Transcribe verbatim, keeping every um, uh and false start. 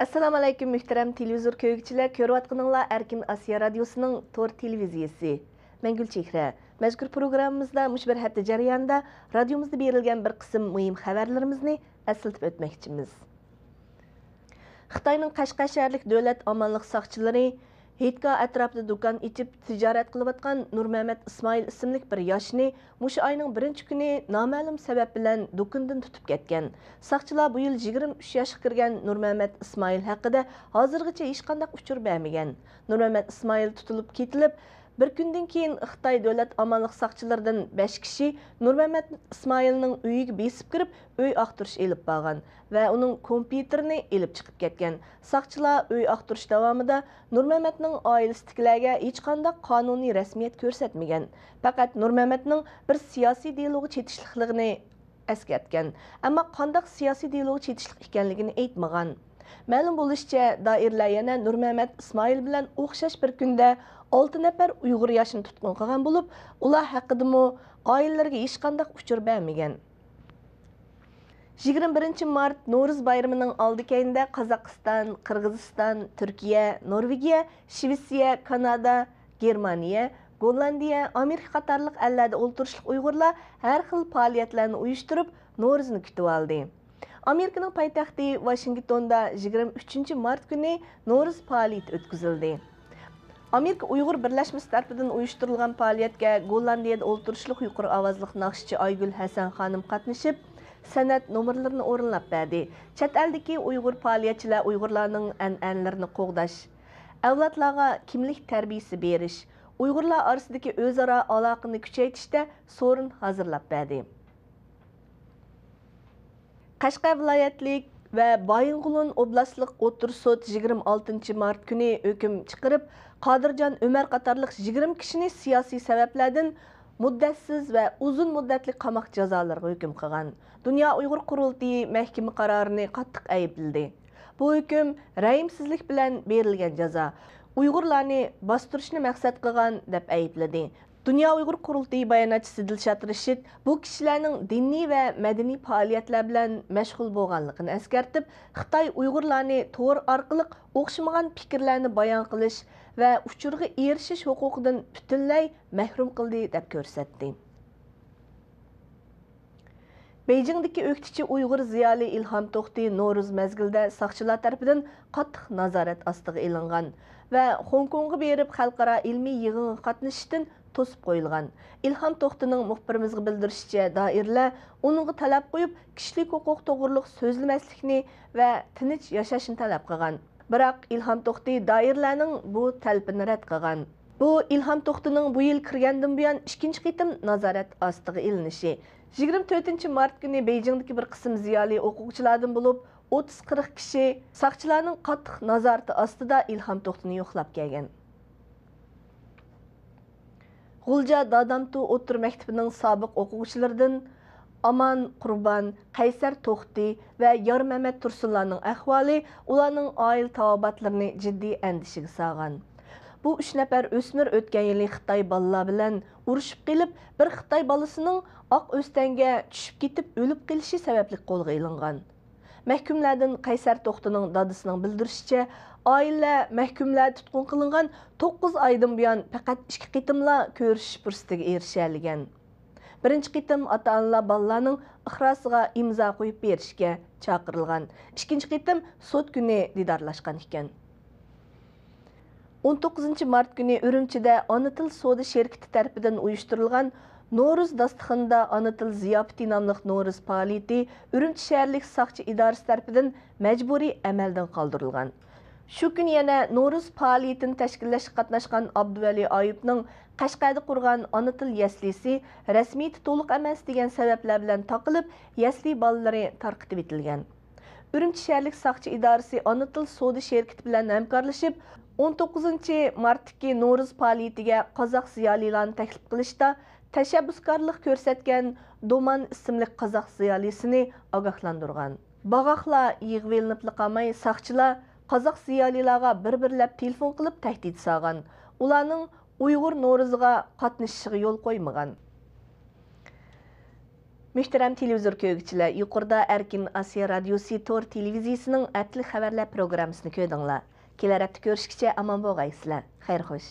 ئەسسالامۇئەلەيكۇم، مۆھتەرەم تېلېۋىزور كۆرگۈچىلەر، كۆرۈۋاتقىنىڭلار ئەركىن ئاسىيا رادىيوسىنىڭ تور تېلېۋىزىيىسى. مەن گۈلچېھرە. مەزكۇر پروگراممىمىزدا مۇشۇ بىر ھەپتە جەريانىدا رادىيومىزدا بېرىلگەن بىر قىسىم مۇھىم خەۋەرلىرىمىزنى ئەسلىتىپ ئۆتمەكچىمىز. خىتاينىڭ قەشقەر شەھەرلىك دۆلەت ئامانلىق ساقچىلىرى ھېيتگاھ ئەتراپىدا دۇكان ئېچىپ تىجارەت قىلىۋاتقان نۇرمەمەت ئىسمائىل ئىسىملىك بىر ياشنى مۇشۇ ئاينىڭ بىرىنچى كۈنى نامەلۇم سەۋەب بىلەن دۇكىنىدىن تۇتۇپ كەتكەن. ساقچىلار بۇ يىل يىگىرمە ئۈچ ياشقا كىرگەن نۇرمەمەت ئىسمائىل ھەققىدە ھازىرغىچە ھېچقانداق ئۇچۇر بەرمىگەن. نۇرمەمەت ئىسمائىل تۇتۇلۇپ كېتىلىپ، بىر كۈندىن كېيىن خىتاي دۆلەت ئامانلىق ساقچىلىرىدىن بەش كىشى نۇرمەمەت ئىسمائىلنىڭ ئۆيىگە بېسىپ كىرىپ، ئۆي ئاختۇرۇش ئېلىپ بارغان ۋە ئۇنىڭ كومپيۇتېرىنى ئېلىپ چىقىپ كەتكەن. ساقچىلار ئۆي ئاختۇرۇش داۋامىدا نۇرمەمەتنىڭ ئائىلىسىدىكىلەرگە ھېچقانداق قانۇنىي رەسمىيەت كۆرسەتمىگەن، پەقەت نۇرمەمەتنىڭ بىر سىياسىي دېلوغا چېتىشلىقلىقىنى ئەسكەرتكەن، ئەمما قانداق سىياسىي دېلوغا چېتىشلىق ئىكەنلىكىنى ئېيتمىغان. مەلۇم بولۇشىچە، دائىرىلەر يەنە نۇرمەمەت ئىسمائىل بىلەن ئوخشاش بىر كۈندە ئالتە نەپەر ئۇيغۇر ياشنى تۇتقۇن قىلغان بولۇپ، ئۇلار ھەققىدىمۇ ئائىلىلىرىگە ھېچقانداق ئۇچۇر بەرمىگەن. يىگىرمە بىرىنچى مارت نورۇز بايرىمىنىڭ ئالدى كەينىدە قازاقىستان، قىرغىزىستان، تۈركىيە، نورۋېگىيە، شىۋېتسىيە، كانادا، گېرمانىيە، گوللاندىيە، ئامېرىكا قاتارلىق ئەللەردە ئولتۇرۇشلۇق ئۇيغۇرلار ھەر خىل پائالىيەتلەرنى ئۇيۇشتۇرۇپ، نورۇزنى كۈتۈۋالدى. ئامېرىكىنىڭ پايتەختى ۋاشىنگتوندا يىگىرمە ئۈچىنچى مارت كۈنى نورۇز پائالىيىتى ئۆتكۈزۈلدى. ئامېرىكا ئۇيغۇر بىرلەشمىسى تەرىپىدىن ئۇيۇشتۇرۇلغان پائالىيەتكە گوللاندىيەدە ئولتۇرۇشلۇق يۇقىرى ئاۋازلىق ناخشىچى ئايگۈل ھەسەن خانىم قاتنىشىپ، سەنئەت نومۇرلىرىنى ئورۇنلاپ بەردى. چەت ئەلدىكى ئۇيغۇر پائالىيەتچىلەر ئۇيغۇرلارنىڭ ئەنئەنىلىرىنى قوغداش، ئەۋلادلارغا كىملىك تەربىيىسى بېرىش، ئۇيغۇرلار ئارىسىدىكى ئۆزئارا ئالاقىنى كۈچەيتىشتە سورۇن ھازىرلاپ بەردى. قەشقەر ۋىلايەتلىك ۋە بايىنغولىن ئوبلاستلىق ئوتتۇرا سوت يىگىرمە ئالتىنچى مارت كۈنى ھۆكۈم چىقىرىپ، قادىرجان ئۆمەر قاتارلىق يىگىرمە كىشىنى سىياسىي سەۋەبلەردىن مۇددەتسىز ۋە ئۇزۇن مۇددەتلىك قاماق جازالىرىغا ھۆكۈم قىلغان. دۇنيا ئۇيغۇر قۇرۇلتىيى مەھكىمە قارارىنى قاتتىق ئەيىبلىدى. بۇ ھۆكۈم رەھىمسىزلىك بىلەن بېرىلگەن جازا، ئۇيغۇرلارنى باستۇرۇشنى مەقسەت قىلغان، دەپ ئەيىبلىدى. دۇنيا ئۇيغۇر قۇرۇلتىيى باياناتچىسى دىلشات رىشىت بۇ كىشىلەرنىڭ دىنىي ۋە مەدەنىي پائالىيەتلەر بىلەن مەشغۇل بولغانلىقىنى ئەسكەرتىپ، خىتاي ئۇيغۇرلارنى تور ئارقىلىق ئوخشىمىغان پىكىرلەرنى بايان قىلىش ۋە ئۇچۇرغا ئېرىشىش ھوقۇقىدىن پۈتۈنلەي مەھرۇم قىلدى، دەپ كۆرسەتتى. بېيجىڭدىكى ئۆكتىچى ئۇيغۇر زىيالىي ئىلھام توختى نورۇز مەزگىلىدە ساقچىلار تەرىپىدىن قاتتىق نازارەت ئاستىغا ئېلىنغان ۋە خوڭكوڭغا بېرىپ خەلقئارا ئىلمىي يىغىنغا قاتنىشىشتىن توسۇپ قويۇلغان. ئىلھام توختىنىڭ مۇخبىرىمىزغا بىلدۈرۈشىچە، دائىرىلەر ئۇنىڭغا تەلەپ قويۇپ، كىشىلىك ھوقۇق توغرۇلۇق سۆزلىمەسلىكنى ۋە تىنچ ياشاشنى تەلەپ قىلغان. بىراق ئىلھام توختى دائىرىلەرنىڭ بۇ تەلىپىنى رەت قىلغان. بۇ ئىلھام توختىنىڭ بۇ يىل كىرگەندىن بۇيان ئىككىنچى قېتىم نازارەت ئاستىغا ئېلىنىشى. يىگىرمە تۆتىنچى مارت كۈنى بېيجىڭدىكى بىر قىسىم زىيالىي ئوقۇغۇچىلاردىن بولۇپ ئوتتۇز قىرىق كىشى ساقچىلارنىڭ قاتتىق نازارىتى ئاستىدا ئىلھام توختىنى يوقلاپ كەلگەن. غۇلجا دادامتۇ ئوتتۇرا مەكتىپىنىڭ سابىق ئوقۇغۇچىلىرىدىن ئامان قۇربان، قەيسەر توختى ۋە يارمەمەت تۇرسۇنلارنىڭ ئەھۋالى ئۇلارنىڭ ئائىلە تاۋابىئاتلىرىنى جىددىي ئەندىشىگە سالغان. بۇ ئۈچ نەپەر ئۆسمۈر ئۆتكەن يىلى خىتاي بالىلار بىلەن ئۇرۇشۇپ قېلىپ، بىر خىتاي بالىسىنىڭ ئاق ئۆستەڭگە چۈشۈپ كېتىپ ئۆلۈپ قېلىشى سەۋەبلىك قولغا ئېلىنغان. مەھكۇملاردىن قەيسەر توختىنىڭ دادىسىنىڭ بىلدۈرۈشىچە، ئائىلە مەھكۇملار تۇتقۇن قىلىنغان توققۇز ئايدىن بۇيان پەقەت ئىككى قېتىملا كۆرۈشۈش پۇرسىتىگە ئېرىشەلىگەن. بىرىنچى قېتىم ئاتا-ئانىلار بالىلارنىڭ ئىقراسىغا ئىمزا قويۇپ بېرىشكە چاقىرىلغان. ئىككىنچى قېتىم سوت كۈنى دىدارلاشقان ئىكەن. ئون توققۇزىنچى مارت كۈنى ئۈرۈمچىدە ئانا تىل سودا شىركىتى تەرىپىدىن ئۇيۇشتۇرۇلغان نورۇز داستىخىنىدا ئانا تىل زىياپىتى ناملىق نورۇز پائالىيىتى ئۈرۈمچى شەھەرلىك ساقچى ئىدارىسى تەرىپىدىن مەجبۇرىي ئەمەلدىن قالدۇرۇلغان. شۇ كۈنى يەنە نورۇز پائالىيىتىنى تەشكىللەشكە قاتناشقان ئابدۇۋەلى ئايۇپنىڭ قەشقەردە قۇرغان ئانا تىل يەسلىسى رەسمىيىتى تولۇق ئەمەس دېگەن سەۋەبلەر بىلەن تاقىلىپ، يەسلى بالىلىرى تارقىتىۋېتىلگەن. ئۈرۈمچى شەھەرلىك ساقچى ئىدارىسى ئانا تىل سودا شىركىتى بىلەن ھەمكارلىشىپ، ئون توققۇزىنچى مارتتىكى نورۇز پائالىيىتىگە قازاق زىيالىيلارنى تەكلىپ قىلىشتا تەشەببۇسكارلىق كۆرسەتكەن دومان ئىسىملىك قازاق زىيالىيسىنى ئاگاھلاندۇرغان. باغاقلار يىغىۋېلىنىپلا قالماي، ساقچىلار قازاق زىيالىيلارغا بىر-بىرلەپ تېلېفون قىلىپ تەھدىت سالغان. ئۇلارنىڭ ئۇيغۇر نورۇزىغا قاتنىشىشىغا يول قويمىغان. مۆھتەرەم تېلېۋىزور كۆرگۈچىلەر، يۇقىرىدا ئەركىن ئاسىيا رادىيوسى تور تېلېۋىزىيىسىنىڭ ھەپتىلىك خەۋەرلەر پروگراممىسىنى كۆردۈڭلار. كېلەر ھەپتە كۆرۈشكىچە ئامان بولغايسىلەر. خەير خوش.